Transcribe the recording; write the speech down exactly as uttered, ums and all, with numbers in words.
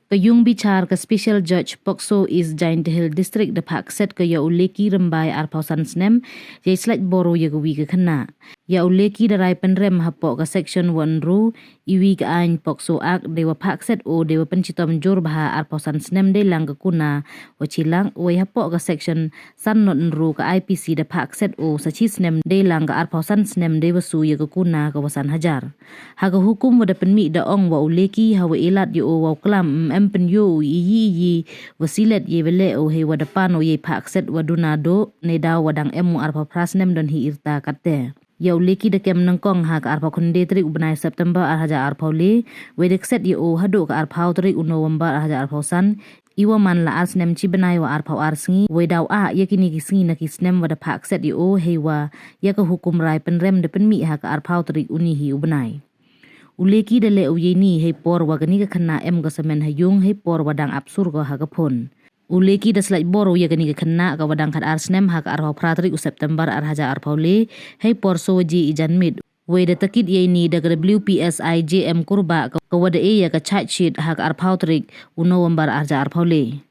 Ka yung bichar ka Special Judge POCSO East Jaintia Hills District da phah kset ka ya u Leki Rymbai arphaw san snem, yei slaitbor u ya ka wi ka khynnah. Ya u Leki da rai pynrem hapoh ka section wa ynru, i wi ka aiñ POCSO Act, dei wa phah kset o dei wa pynchitom jur bha arphaw san snem dei lang ka kuna wa chi lak, wei hapoh ka section san not ynru ka I P C da phah kset o sa chi snem dei lang ka arphaw san snem dei wa su ya ka kuna ka wa san hajar. Ha ka hukum wa da pynmih da ong wa u Leki ha wa e lad ya o wa u klam em em pynyoh u i yi i yi wa silet yei wa leh o hei wa da pan o yei phah kset wa duna doh, neidaw wa dang em u arphaw phra snem don hi yrta katte. Ya u Leki da kem nyngkong ha ka arphaw khyndai tarik u bnai September ar hajar arphaw le, wei da kset ya o haduh ka arphaw tarik u November ar hajar arphaw san, i wa man la ar snem chi bnai wa arphaw ar sngi, wei daw ah ya kini ki sngi na ki snem wa da phah kset ya o, hei wa ya ka hukum rai pynrem da pynmih ha ka arphaw tarik uni hi u bnai. U Leki da leh u yei ni hei por wa kani ka khynnah em ka samen ha yung hei por wa dang ap sur ko ha ka phone. U Leki da slaitbor u ya kani ka khynnah ka wa dang khat ar snem ha ka arphaw phra tarik u September ar hajar arphaw le, hei por so waje i janmiet. Wei da takit yei ni da ka W P S I J M Kurbah ka, ka wa da e ya ka charge sheet ha ka arphaw tarik u November ar hajar arphaw le.